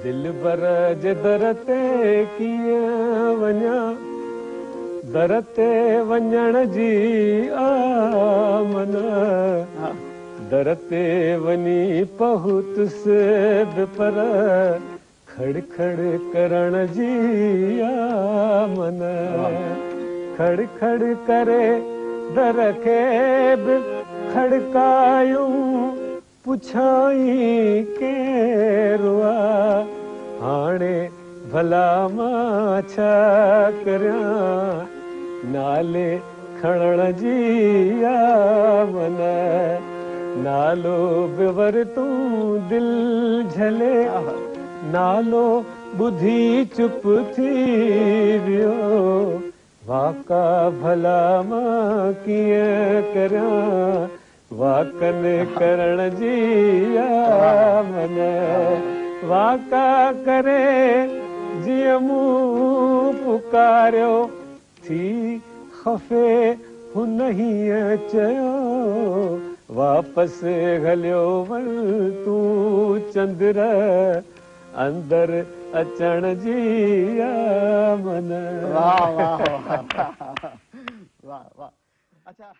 दिलबर जे दर ते कीअं वञा, दर ते वञण जी आमन, दर ते वञी पहुतुसि बि पर खड़ खड़ करण जी आमन, खड़ खड़ करे दर खे बि खड़कायूं, पुछाई केरु आ, हाणे भला मां छा करियां, नाले खणण जी आमन, नालो बि वरितूं दिल झले, नालो ॿुधी चुप थी वियो, वाका भला मां कीअं करियां, वाकनि करण जी आमन, वाका करे जीअं मूं पुकारियो, थी ख़फ़े हुन हीअं चयो, वापसि हलियो वञ तूं चंद्र, अंदर अचण जी आमन। वाह वाह वाह वाह वाह। अच्छा।